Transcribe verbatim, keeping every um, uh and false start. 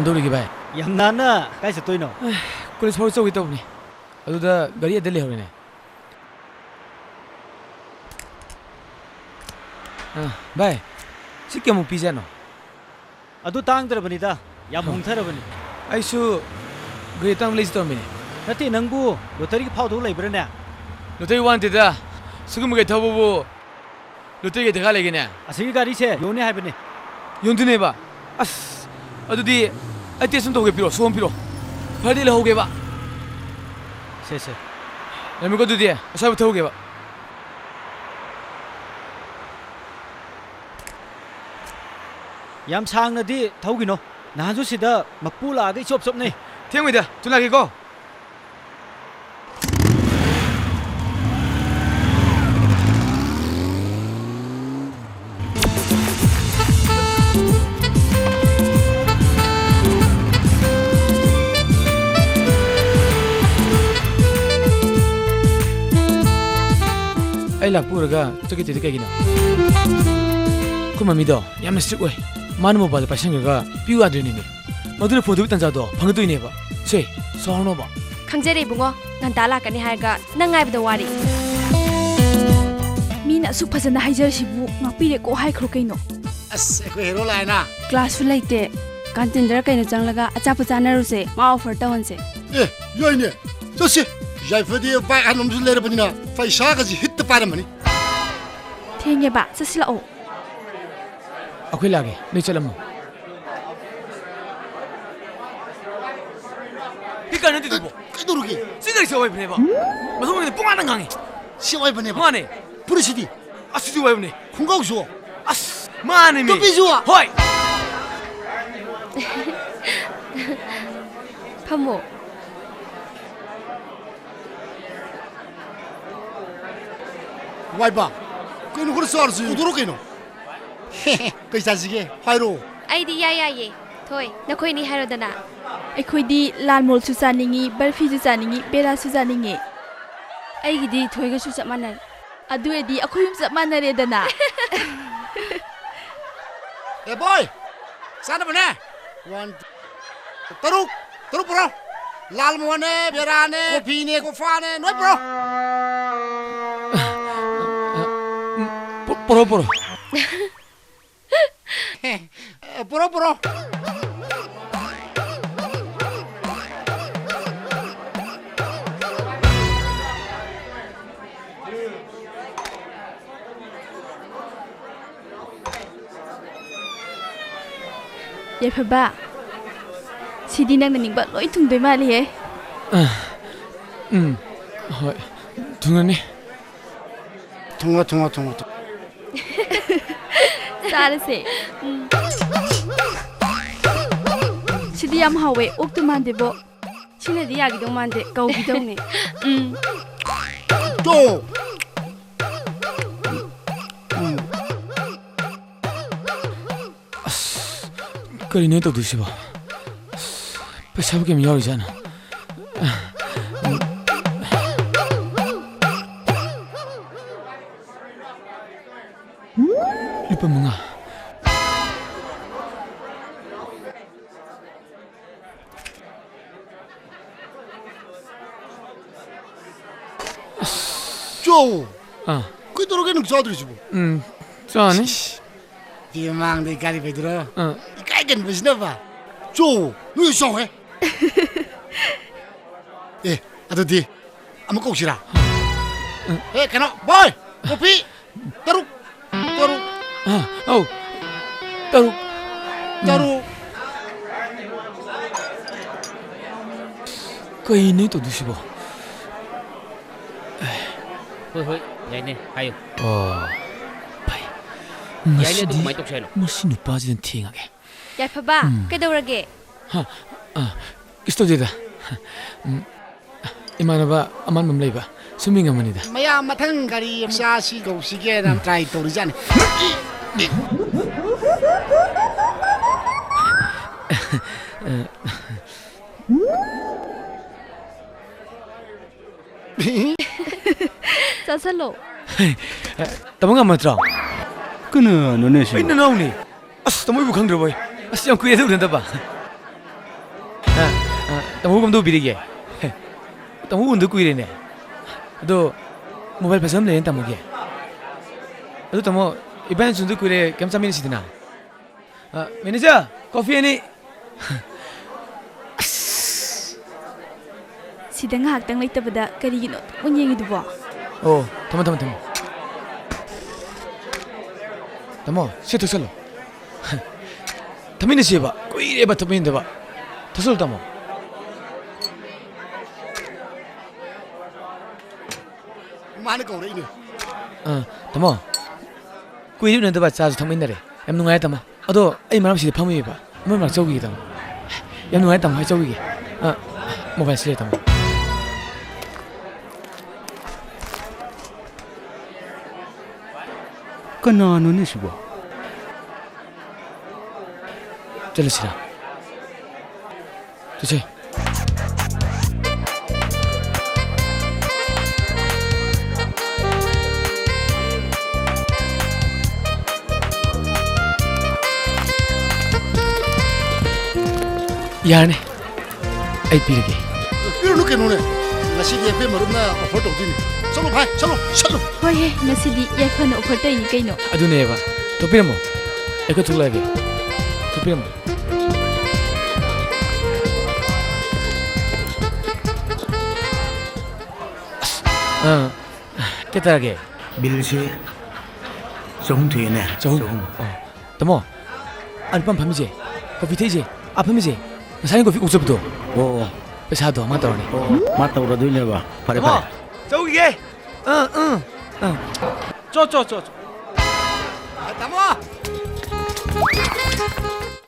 ꯀꯝꯗꯧꯔꯤꯒꯦ ꯚꯥꯏ? ꯌꯥꯝ ꯅꯥꯟꯅ ꯀꯥꯏ ꯆꯠꯇꯣꯏꯅꯣ? ꯑꯦ, ꯀꯣꯂꯦꯖ ꯐꯥꯎ ꯆꯧꯒꯦ ꯇꯧꯕꯅꯤ꯫ ꯑꯗꯨꯗ ꯒꯥꯔꯤ ꯑꯗ ꯂꯩꯍꯧꯔꯦꯅꯦ꯫ ꯑ, ꯚꯥꯏ, ꯁꯤ ꯀꯌꯥꯃꯨꯛ ꯄꯤꯖꯥꯠꯅꯣ? ꯑꯗꯨ ꯇꯥꯡꯗ꯭ꯔꯕꯅꯤꯗ, ꯌꯥꯝ ꯍꯣꯡꯊꯔꯕꯅꯤ꯫ ꯑꯩꯁꯨ ꯒꯥꯔꯤ ꯑꯇꯥꯡꯕ ꯂꯩꯁꯤ ꯇꯧꯔꯝꯃꯤꯅꯦ꯫ ꯅꯠꯇꯦ, ꯅꯪꯕꯨ ꯂꯣꯇꯔꯤꯒꯤ ꯐꯥꯎꯗꯧ ꯂꯩꯕ꯭ꯔꯥꯅꯦ? ꯂꯣꯇꯔꯤ ꯋꯥ ꯅꯠꯇꯦꯗ, ꯁꯤꯒꯨꯝꯕ ꯒꯥꯔꯤ ꯊꯧꯕꯕꯨ ꯂꯣꯇꯔꯤ ꯀꯩ ꯗꯔꯀꯥꯔ ꯂꯩꯒꯦꯅꯦ? ꯑꯁꯤꯒꯤ ꯒꯥꯔꯤꯁꯦ ꯌꯣꯟꯅꯤ ꯍꯥꯏꯕꯅꯦ꯫ ꯌꯣꯟꯗꯣꯏꯅꯦꯕ? ꯑꯁ, ꯑꯗꯨꯗꯤ ꯑꯩ ꯇꯦꯁ ꯑꯃ ꯇꯧꯒꯦ, ꯄꯤꯔꯛꯑꯣ, ꯁꯣ ꯑꯃ ꯄꯤꯔꯛꯑꯣ꯫ ꯐꯔꯗꯤ ꯂꯧꯍꯧꯒꯦꯕ꯫ ꯁꯦ, ꯁꯦ꯫ ꯌꯥꯝꯃꯤꯀꯣ, ꯑꯗꯨꯗꯤ ꯑꯁ꯭ꯋꯥꯏꯕ ꯊꯧꯒꯦꯕ꯫ ꯌꯥꯝ ꯁꯥꯡꯅꯗꯤ ꯊꯧꯈꯤꯅꯣ꯫ ꯅꯍꯥꯟꯁꯨ ꯁꯤꯗ ꯃꯄꯨ ꯂꯥꯛꯑꯒ ꯏꯆꯣꯞ ꯆꯣꯞꯅꯩ꯫ ꯊꯦꯡꯉꯣꯏꯗ, ꯊꯨꯅ ꯂꯥꯛꯀꯦꯀꯣ꯫ ꯑꯩ ꯂꯥꯛꯄ ꯎꯔꯒ ꯆꯠꯈꯤꯗ꯭ꯔꯤꯗꯤ ꯀꯩꯒꯤꯅꯣ? ꯑꯩꯈꯣꯏ ꯃꯃꯤꯗꯣ ꯌꯥꯝꯅ ꯁ꯭ꯇ꯭ꯔꯤꯛ ꯑꯣꯏ꯫ ꯃꯥꯅ ꯃꯣꯕꯥꯏꯜꯗꯣ ꯄꯥꯏꯁꯟꯈ꯭ꯔꯒ ꯄꯤꯌꯨ ꯌꯥꯗ꯭ꯔꯤꯅꯦꯃꯤ꯫ ꯃꯗꯨꯅ ꯐꯣꯟ ꯇꯧꯕꯒꯤ ꯇꯥꯟꯖꯥꯗꯣ ꯐꯪꯒꯗꯣꯏꯅꯦꯕ꯫ ꯁꯦ, ꯁꯥꯎꯔꯅꯣꯕ꯫ ꯈꯪꯖꯔꯦ ꯏꯕꯨꯡꯉꯣ, ꯉꯟꯇꯥ ꯂꯥꯛꯀꯅꯤ ꯍꯥꯏꯔꯒ ꯅꯪ ꯉꯥꯏꯕꯗ ꯋꯥꯔꯦ꯫ ꯃꯤꯅ ꯑꯁꯨꯛ ꯐꯖꯅ ꯍꯥꯏꯖꯔꯤꯁꯤꯕꯨ ꯉꯥꯛꯄꯤꯔꯦꯀꯣ ꯍꯥꯏꯈ꯭ꯔꯣ ꯀꯩꯅꯣ꯫ ꯑꯁ, ꯑꯩꯈꯣꯏ ꯍꯦꯔꯣ ꯂꯥꯛꯑꯦꯅ꯫ ꯀ꯭ꯂꯥꯁꯁꯨ ꯂꯩꯇꯦ, ꯀꯥꯟꯇꯤꯟꯗꯔ ꯀꯩꯅꯣ ꯆꯪꯂꯒ ꯑꯆꯥꯄꯣꯠ ꯆꯥꯅꯔꯨꯁꯦ, ꯃꯥ ꯑꯣꯐꯔ ꯇꯧꯍꯟꯁꯦ꯫ ꯑꯦ, ꯌꯥꯏꯅꯦ, ꯆꯠꯁꯤ꯫ ꯌꯥꯏꯐꯗꯤ ꯕꯥꯏꯛ ꯑꯍꯟꯕ ꯑꯃꯁꯨ ꯂꯩꯔꯕꯅꯤꯅ ꯄꯩꯁꯥꯒꯁꯤ ꯍꯤꯠꯇ ꯄꯥꯏꯔꯝꯃꯅꯤ꯫ ꯊꯦꯡꯉꯦꯕ, ꯆꯠꯁꯤꯜꯂꯛꯑꯣ꯫ ꯑꯩꯈꯣꯏ ꯂꯥꯛꯑꯒꯦ, ꯅꯣꯏ ꯆꯠꯂꯝꯃꯣ꯫ ꯀꯩ ꯀꯥꯟꯅꯗꯦ ꯑꯗꯨꯕꯣ? ꯀꯩꯗꯧꯔꯒꯦ? ꯁꯤ ꯒꯥꯔꯤꯁꯦ ꯑꯣꯏꯕꯅꯦꯕ꯫ ꯃꯊꯣꯡ ꯃꯔꯝ ꯄꯨꯡꯉꯥꯡꯗ ꯉꯥꯡꯉꯤ꯫ ꯁꯤ ꯑꯣꯏꯕꯅꯦꯕ꯫ ꯃꯥꯅꯦ꯫ ꯐꯨꯔꯤꯠꯁꯤꯗꯤ? ꯑꯁꯤꯁꯨ ꯑꯣꯏꯕꯅꯦ꯫ ꯈꯣꯡꯒ꯭ꯔꯥꯎꯁꯨ? ꯑꯁ, ꯃꯥꯅꯦꯃꯤ꯫ ꯇꯨꯄꯤꯁꯨ? ꯍꯣꯏ꯫ ꯐꯝꯃꯣ꯫ ꯋꯥꯏꯕ, ꯀꯩꯅꯣ ꯈꯔ ꯆꯥꯔꯁꯤ꯫ ꯄꯨꯊꯣꯔꯛꯑꯣ ꯀꯩꯅꯣ꯫ ꯀꯩ ꯆꯥꯁꯤꯒꯦ? ꯍꯥꯏꯔꯣ꯫ ꯑꯩꯗꯤ ꯏꯌꯥ ꯌꯥꯏꯌꯦ꯫ ꯊꯣꯏ, ꯅꯈꯣꯏꯅꯤ ꯍꯥꯏꯔꯣꯗꯅ꯫ ꯑꯩꯈꯣꯏꯗꯤ ꯂꯥꯜ ꯃꯣꯜꯁꯨ ꯆꯥꯅꯤꯡꯉꯤ, ꯕꯔꯐꯤꯁꯨ ꯆꯥꯅꯤꯡꯉꯤ, ꯄꯦꯔꯥꯁꯨ ꯆꯥꯅꯤꯡꯉꯤ꯫ ꯑꯩꯒꯤꯗꯤ ꯊꯣꯏꯒꯁꯨ ꯆꯞ ꯃꯥꯟꯅꯔꯦ꯫ ꯑꯗꯨ ꯑꯣꯏꯔꯗꯤ ꯑꯩꯈꯣꯏ ꯑꯍꯨꯝ ꯆꯞ ꯃꯥꯟꯅꯔꯦꯗꯅ꯫ ꯑꯦ ꯕꯣꯏ, ꯆꯥꯅꯕꯅꯦ꯫ One, two꯫ ꯇꯔꯨꯛ, ꯇꯔꯨꯛ ꯄꯨꯔꯛꯑꯣ꯫ ꯂꯥꯜ ꯃꯣꯍꯣꯟꯅꯦ, ꯕꯦꯔꯥꯅꯦ, ꯀꯣꯐꯤꯅꯦ, ꯀꯣꯐꯥꯅꯦ, ꯂꯣꯏ ꯄꯨꯔꯛꯑꯣ꯫ ꯄꯨ-, ꯄꯨꯔꯛꯑꯣ, ꯄꯨꯔꯛꯑꯣ꯫ ꯄꯨꯔꯛꯑꯣ, ꯄꯨꯔꯛꯑꯣ꯫ ꯌꯥꯏꯐꯕ, ꯁꯤꯗꯤ ꯅꯪꯅ ꯅꯤꯡꯕ ꯂꯣꯏ ꯊꯨꯡꯗꯣꯏ ꯃꯥꯜꯂꯤꯍꯦ꯫ ꯑ, ꯎꯝ, ꯍꯣꯏ, ꯊꯨꯡꯉꯅꯤ꯫ ꯊꯨꯡꯉꯣ, ꯊꯨꯡꯉꯣ, ꯊꯨꯡꯉꯣ, ꯊꯨꯡꯉꯣ꯫ ꯆꯥꯔꯁꯦ꯫ ꯎꯝ꯫ ꯁꯤꯗꯤ ꯌꯥꯝ ꯍꯥꯎꯋꯦ, ꯑꯣꯛꯇꯨ ꯃꯥꯟꯗꯦꯕꯣ꯫ ꯁꯤꯅꯗꯤ ꯌꯥꯈꯤꯗꯧ ꯃꯥꯟꯗꯦ, ꯀꯧꯈꯤꯗꯧꯅꯦ꯫ ꯎꯝ꯫ ꯇꯣ! ꯎꯝ꯫ ꯑꯁ, ꯀꯔꯤꯅꯣ ꯇꯧꯗꯣꯏꯁꯤꯕꯣ? ꯑꯁ, ꯄꯩꯁꯥꯕꯨ ꯀꯌꯥꯝ ꯌꯥꯎꯔꯤꯖꯥꯠꯅꯣ? ꯂꯨꯄꯥ ꯃꯉꯥ꯫ ꯆꯣ! ꯑꯥ꯫ ꯀꯩꯗꯧꯔꯒꯦ ꯅꯪ ꯆꯥꯗ꯭ꯔꯤꯁꯤꯕꯣ? ꯎꯝ, ꯆꯥꯅꯤ꯫ ꯁꯤꯁ꯫ ꯇꯤ ꯃꯃꯥꯡꯗ ꯏꯀꯥꯏꯔꯤ ꯐꯩꯗꯨꯔꯣ? ꯑꯥ꯫ ꯏꯀꯥꯏꯒꯟꯕꯁꯤꯅꯕ꯫ ꯆꯣ! ꯅꯣꯏ ꯆꯥꯎꯍꯦ꯫ ꯑꯦ, ꯑꯗꯨꯗꯤ ꯑꯃꯨꯛ ꯀꯧꯁꯤꯔꯥ? ꯎꯝ꯫ ꯑꯦ, ꯀꯩꯅꯣ, ꯕꯣꯏ! ꯀꯣꯐꯤ! ꯇꯔꯨꯛ! ꯇꯔꯨꯛ! ꯑꯥ, ꯑꯧ! ꯇꯔꯨꯛ! ꯎꯝ꯫ ꯇꯔꯨꯛ! ꯀꯩꯅꯣ ꯇꯧꯗꯣꯏꯁꯤꯕꯣ? ꯍꯣꯏ, ꯍꯣꯏ, ꯌꯥꯏꯅꯦ, ꯍꯥꯏꯌꯨ꯫ ꯑꯣ, ꯐꯩ꯫ ꯌꯥꯏꯅꯦ, ꯑꯗꯨ ꯉꯁꯤꯗꯤ ꯀꯃꯥꯏꯅ ꯇꯧꯁꯦ ꯍꯥꯏꯅꯣ? ꯃꯁꯤ ꯅꯨꯄꯥꯁꯤꯅ ꯊꯦꯡꯉꯒꯦ꯫ ꯌꯥꯏꯐꯕ, ꯎꯝ꯫ ꯀꯩꯗꯧꯔꯒꯦ? ꯍꯥ? ꯑ, ꯀꯩꯁꯨ ꯇꯧꯗꯦꯗ꯫ ꯎꯝ, ꯏꯃꯥꯟꯅꯕ ꯑꯃꯥꯟꯕ ꯑꯃ ꯂꯩꯕ, ꯁꯨꯝ ꯌꯦꯡꯉꯝꯕꯅꯤꯗ꯫ ꯃꯌꯥꯝ ꯃꯊꯪ ꯒꯥꯔꯤ ꯃꯆꯥꯁꯤ ꯀꯧꯁꯤꯒꯦꯅ ꯎꯝ꯫ ꯇ꯭ꯔꯥꯏ ꯇꯧꯔꯤꯖꯥꯠꯅꯤ꯫ ꯆꯥꯁꯜꯂꯣ꯫ ꯇꯥꯃꯣ ꯉꯝꯃ ꯅꯠꯇ꯭ꯔꯣ? ꯀꯅꯥꯅꯣꯅꯦ ꯁꯤ? ꯑꯩ ꯅꯅꯥꯎꯅꯤ꯫ ꯑꯁ, ꯇꯥꯃꯣ ꯑꯩꯕꯨ ꯈꯪꯗ꯭ꯔꯕꯣꯏ? ꯑꯁ, ꯌꯥꯝ ꯀꯨꯏꯔꯦ ꯑꯗꯨ ꯎꯅꯗꯕ꯫ ꯇꯥꯃꯣ ꯀꯝꯗꯧꯕꯤꯔꯤꯒꯦ? ꯇꯥꯃꯣ ꯎꯅꯗ ꯀꯨꯏꯔꯦꯅꯦ꯫ ꯑꯗꯣ mobile ꯐꯖꯕ ꯑꯃ ꯂꯩꯔꯦꯅꯦ ꯇꯥꯃꯣꯒꯤ꯫ ꯑꯗꯨ ꯇꯥꯃꯣ, ꯏꯕꯥꯅꯤ ꯎꯅꯗ ꯀꯨꯏꯔꯦ, ꯀꯩꯝ ꯆꯥꯃꯤꯟꯅꯁꯤꯗꯅ꯫ ꯑ, manager, coffee ꯑꯅꯤ꯫ ꯑꯁ! ꯁꯤꯗ ꯉꯥꯏꯍꯥꯛꯇꯪ ꯂꯩꯇꯕꯗ ꯀꯔꯤꯒꯤꯅꯣ ꯑꯗꯨꯛ ꯌꯦꯡꯉꯤꯗꯨꯕꯣ? ꯑꯣ, ꯊꯝꯃꯣ, ꯊꯝꯃꯣ, ꯊꯝꯃꯣ꯫ ꯇꯥꯃꯣ, ꯁꯤ ꯊꯛꯆꯜꯂꯣ꯫ ꯊꯛꯃꯤꯟꯅꯁꯦꯕ, ꯀꯨꯏꯔꯦꯕ ꯊꯛꯃꯤꯟꯅꯗꯕ꯫ ꯊꯛꯆꯜꯂꯣ, ꯇꯥꯃꯣ꯫ ꯃꯥꯅ ꯀꯧꯔꯛꯏꯅꯦ꯫ ꯑ, ꯇꯥꯃꯣ, ꯀꯨꯏꯔꯦ ꯎꯅꯗꯕ, ꯆꯥꯁꯨ ꯊꯛꯃꯤꯟꯅꯔꯦ꯫ ꯌꯥꯝ ꯅꯨꯡꯉꯥꯏꯔꯦ, ꯇꯥꯃꯣ꯫ ꯑꯗꯣ ꯑꯩ ꯃꯔꯝꯁꯤꯗ ꯐꯝꯃꯤꯕ, ꯑꯃ ꯃꯔꯛ ꯆꯧꯈꯤꯒꯦ, ꯇꯥꯃꯣ꯫ ꯌꯥꯝ ꯅꯨꯡꯉꯥꯏꯔꯦ, ꯇꯥꯃꯣ, ꯑꯩ ꯆꯧꯈꯤꯒꯦ꯫ ꯑ, mobile ꯁꯤꯜꯂꯦ, ꯇꯥꯃꯣ꯫ ꯀꯅꯥꯅꯣꯅꯦ ꯁꯤꯕꯣ? ꯆꯠꯂꯁꯤꯔꯥ? ꯆꯠꯁꯦ꯫ ꯌꯥꯔꯅꯤ, ꯑꯩ ꯄꯤꯔꯒꯦ꯫ ꯄꯤꯔꯨꯅꯨ ꯀꯩꯅꯣꯅꯦ, ꯉꯁꯤꯗꯤ ꯑꯩꯈꯣꯏ ꯃꯔꯨꯞꯅ offer ꯇꯧꯗꯣꯏꯅꯤ꯫ ꯆꯠꯂꯣ ꯚꯥꯏ, ꯆꯠꯂꯣ, ꯆꯠꯂꯣ꯫ ꯍꯣꯏꯍꯦ, ꯉꯁꯤꯗꯤ ꯌꯥꯏꯐꯅ offer ꯇꯧꯔꯤꯅꯤ ꯀꯩꯅꯣ꯫ ꯑꯗꯨꯅꯦꯕ, ꯊꯣꯛꯄꯤꯔꯝꯃꯣ, ꯑꯩ ꯈꯨꯠ ꯊꯣꯛꯂꯛꯑꯒꯦ, ꯊꯣꯛꯄꯤꯔꯝꯃꯣ꯫ ꯑꯁ, ꯑꯥ, ꯀꯩ ꯇꯥꯔꯒꯦ? ꯕꯤꯜꯁꯦ ꯆꯍꯨꯝ ꯊꯣꯛꯑꯦꯅꯦ꯫ ꯆꯍꯨꯝ? ꯆꯍꯨꯝ꯫ ꯑꯣ꯫ ꯇꯥꯃꯣ, ꯑꯥ, ꯅꯨꯄꯥ ꯑꯃ ꯐꯝꯃꯤꯁꯦ, coffee ꯊꯛꯏꯁꯦ, ꯑꯥ ꯐꯝꯃꯤꯁꯦ, ꯉꯁꯥꯏꯅ coffee ꯀꯣꯛꯆꯕꯗꯣ꯫ ꯑꯣ, ꯑꯣ꯫ ꯄꯩꯁꯥꯗꯣ ꯃꯥ ꯇꯧꯔꯅꯤ꯫ ꯑꯣ, ꯑꯣ, ꯃꯥ ꯇꯧꯔꯗꯣꯏꯅꯦꯕ꯫ ꯐꯔꯦ, ꯇꯥꯃꯣ, ꯐꯔꯦ꯫ ꯆꯧꯈꯤꯒꯦ꯫ ꯑꯥ, ꯑꯥ, ꯑꯥ꯫ ꯆꯣ, ꯆꯣ, ꯆꯣ, ꯆꯣ꯫